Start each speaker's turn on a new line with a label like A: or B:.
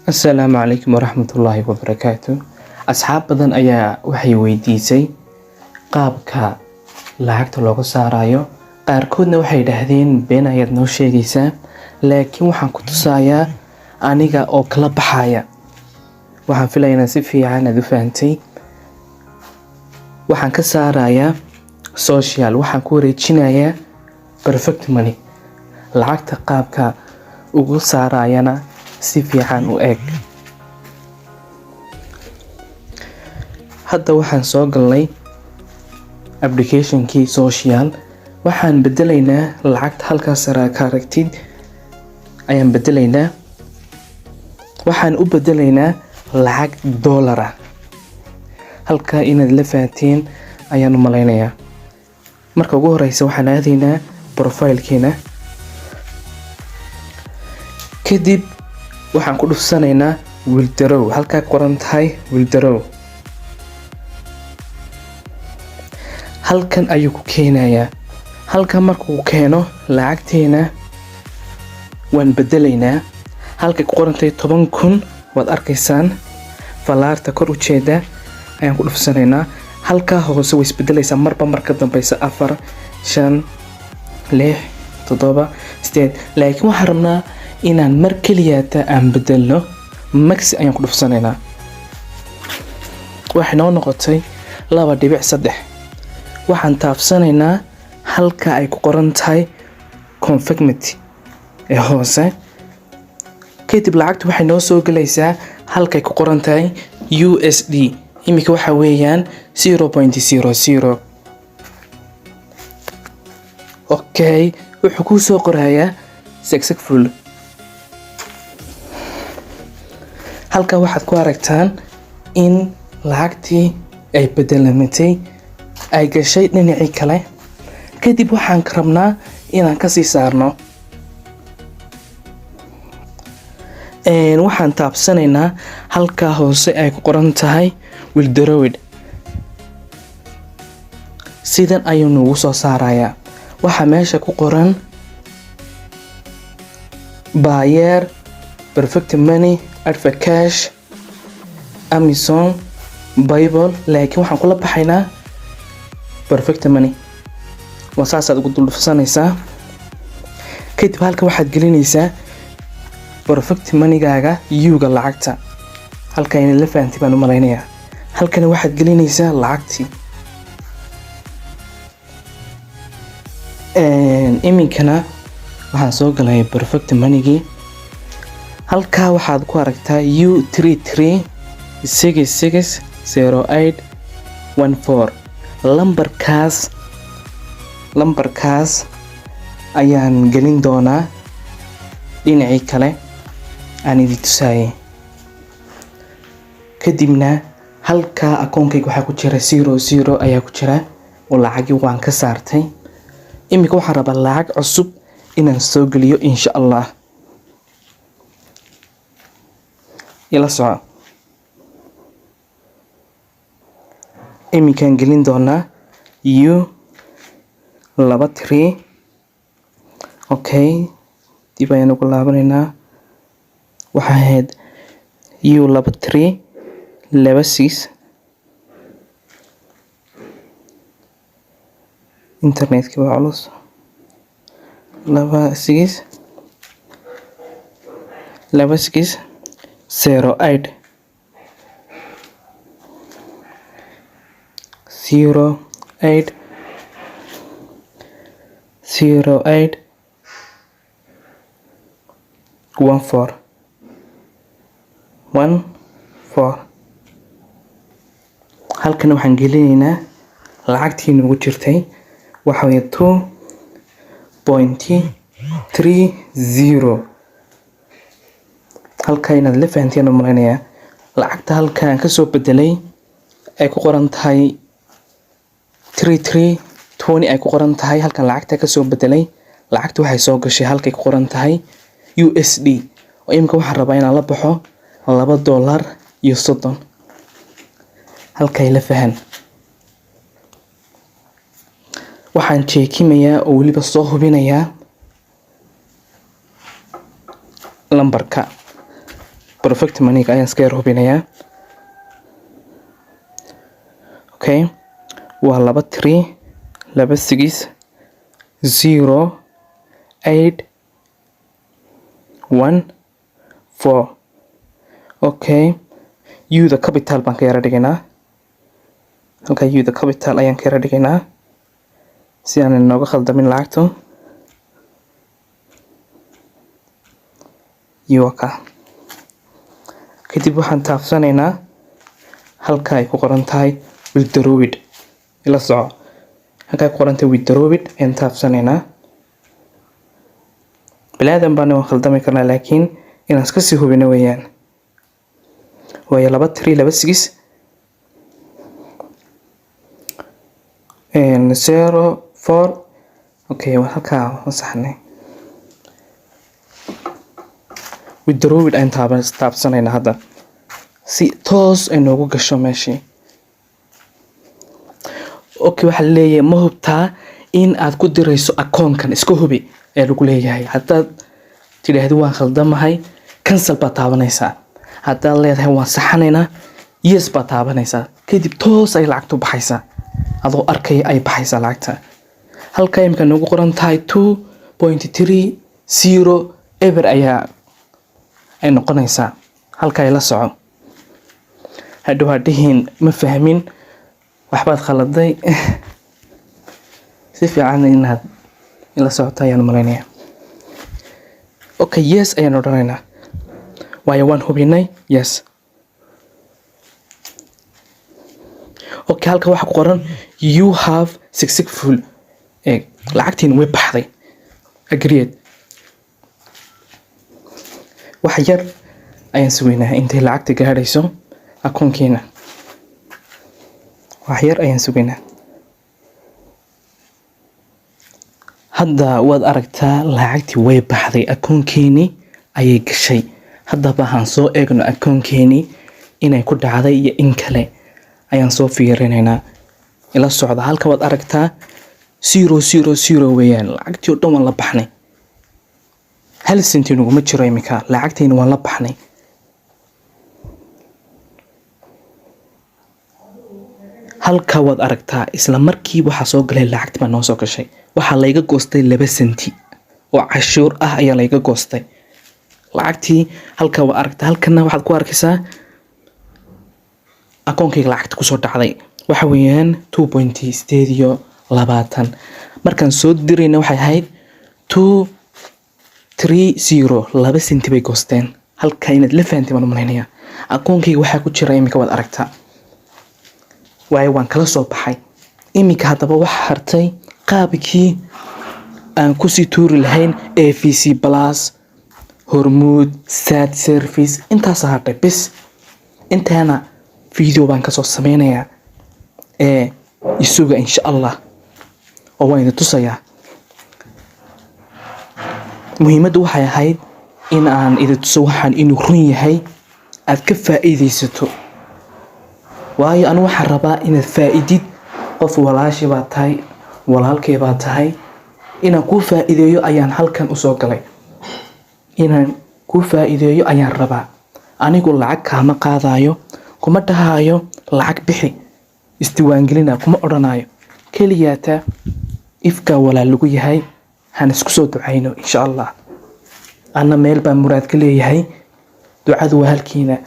A: Asalaamu calaykum waraxmatullaahi wabarakaatu. Asxaab badan ayaa waxay weydiisay qaabka lacagta looga saarayo. Qaarkoodna waxay idhaahdeen been ayaad noo sheegaysaa, laakiin waxaan ku tusayaa aniga oo kala baxaya. Waxaan filayaa inaad si fiican aad u fahantay. Waxaan ka saarayaa social, waxaan ku wareejinayaa Perfect Money. Lacagta qaabka ugu saarayana si fiican u eeg. Hadda waxaan soo galnay applicationkii social. Waxaan bedelaynaa lacagta halkaas sare ka aragtid ayaan bedelaynaa. Waxaan u bedelaynaa lacag dollar ah. Halkaa inaad la fahanteen ayaan u malaynayaa. Marka ugu horeysa waxaan aadaynaa profile-keena. Kadib waxaan ku dhufsanaynaa withdraw, halkaa qoran tahay withdraw. Halkan ayuu ku keenayaa. Halkan markuu keeno lacagteena waan bedelaynaa. Halkay ku qoran tahay 10,000 waad arkaysaan, falaarta kor ujeeda ayaan ku dhufsanaynaa. Halkaa hoose way isbedelaysaa marba marka dambeysa 4, 5, 6, 7, 8. Laakiin waxaan rabnaa inaan mar keliyaata aan bedelno. Max ayaan ku dhufsanaynaa. Waxay noo noqotay 2.3. Waxaan taabsanaynaa halka ay ku qoran tahay confirmity ee hoose. Kadib lacagtu waxay noo soo gelaysaa halkay ku qoran tahay USD. Imika waxa weeyaan 0.00. Okay, wuxuu kuu soo qorayaa successful. Halka waxaad ku aragtaan in lacagtii ay bedelamatay, ay gashay dhinacii kale. Kadib waxaan rabnaa inaan kasii saarno. Waxaan taabsanaynaa halka hoose ay ku qoran tahay withdrawed. Sidan ayuu nagu soo saarayaa. Waxaa meesha ku qoran Payeer, Perfect Money, AdvCash, Amazon, PayPal, laakiin waxaan kula baxaynaa Perfect Money. Waa saasaad ugu dul dhufsanaysaa. Kadib halkan waxaad gelinaysaa Perfect Money-gaaga U-ga lacagta. Halkan inaad la fahantay baan u malaynayaa. Halkan waxaad gelinaysaa lacagtii. Iminkana waxaan soo galay Perfect Money-gii. Halkaa waxaad ku aragtaa U 33660814. Lambarkaas ayaan gelin doonaa dhinacii kale aan idin tusaayay. Kadibna halkaa akoonkayga waxaa ku jira 00 ayaa ku jira oo lacagii waan ka saartay. Imika waxaan rabaa lacag cusub inaan soo geliyo insha Allah. Ila soco. Iminkaan gelin doonaa U 2 3. Okay, dib ayaan ugu laabanaynaa. Waxaa ahayd U 2 3 2 6. Internetka waa culus. 2 6 2 6 0 8 0 8 0 8 1 4 1 4. Halkan waxaan gelinaynaa lacagtii noogu jirtay. Waxa weeye 2.30. Halka inaad la fahanteen u malaynayaa. Lacagta halkaan ka soo bedelay ay ku qoran tahay 3 3 20 ay ku qoran tahay, halkan lacagta ka soo bedelay. Lacagta waxay soo gashay halkay ku qoran tahay USD. Oo imika waxaan rabaa inaan la baxo laba dollar iyo soddon. Halkay la fahan. Waxaan jeekimayaa oo weliba soo hubinayaa lambarka Perfect Moneyga ayaan iska yar hubinayaa. Okay, waa 2 3 2 6 0 8 1 4. Okay, U-da capital baan ka yara dhigaynaa. Halka U-da capital ayaan ka yara dhigaynaa si aan inooga khaldamin lacagtu. U-ka kadib waxaan taabsanaynaa halka ay ku qoran tahay withdrawid. Ila soco, halka ay ku qoran tahay withdrawid ayaan taabsanaynaa. Bilaadan baan waan khaldami karnaa, laakiin inaan iska sii hubino weeyaan. Waayo 2 3 2 6 0 4. Okay, waa halkaa waan saxnay. Withdrawid ayaan taabsanaynaa hadda si toos ay noogu gasho meeshii. Okay, waxaa leeyahay ma hubtaa in aad ku dirayso akoonkan? Iska hubi ayaa lagu leeyahay. Haddaad tidhaahdo waan khaldamahay, cancel baad taabanaysaa. Haddaad leedahay waan saxanaynaa, yes baad taabanaysaa. Kadib toos ay lacagtu baxaysaa, adoo arkaya ay baxaysaa lacagta. Halka imika noogu qoran tahay 2.30 eber ayaa ay noqonaysaa. Halka ay la soco, hadhow hadhihiin ma fahmin, waxbaad khaladay. Si fiican inaad ila socoto ayaan malaynayaa. Okay, yes ayaan odhanaynaa, waayo waan hubinay. Yes. Okay, halka waxaa ku qoran you have successful. Eeg, lacagtiin way baxday. Agreed. Wax yar ayaan sugaynaa intay lacagta gaadhayso akoonkeena. Wax yar ayaan sugaynaa. Hadda waad aragtaa lacagtii way baxday, akoonkeenii ayay gashay. Haddaba waxaan soo eegno akoonkeenii inay ku dhacday iyo in kale ayaan soo fiirinaynaa. Ila socda, halka waad aragtaa 0 0 0 weeyaan. Lacagtii oo dhan waan la baxnay, hal senti naguma jiro imika. Lacagtiina waan la baxnay. Halka waad aragtaa isla markii waxaa soo galay lacagti baa noo soo gashay. Waxaa layga goostay 2 senti oo cashuur ah ayaa layga goostay lacagtii. Halka waad aragtaa, halkana waxaad ku arkaysaa akoonkayga lacagta kusoo dhacday waxa weeyaan 2.28. Markaan soo dirayna waxay ahayd 2 3 0, 2 senti bay goosteen. Halka inaad la fahantay baan u malaynayaa. Akoonkayga waxaa ku jira iminka waad aragtaa, waayo waan kala soo baxay iminka. Haddaba waxa hartay qaabkii aan kusii tuuri lahayn AVC Plus, Hormuud, Sad Service. Intaasa hadhay bis. Intaana video baan kasoo sameynayaa ee isuga insha Allah, oo waan idin tusayaa. Muhiimaddu waxay ahayd in aan idin tuso waxaan inuu run yahay, aad ka faa'iidaysato. Waayo anu waxaan rabaa inaad faa'iidid. Qof walaashii baa tahay, walaalkay baa tahay, inaan kuu faa'iideeyo ayaan halkan usoo galay. Inaan kuu faa'iideeyo ayaan rabaa. Anigu lacag kaama qaadayo, kuma dhahayo lacag bixi, isdiiwaangelina kuma odhanayo. Keliyaata ifkaa walaal lagu yahay, han isku soo ducayno insha Allah. Anna meel baan muraad ka leeyahay. Ducadu waa halkiina.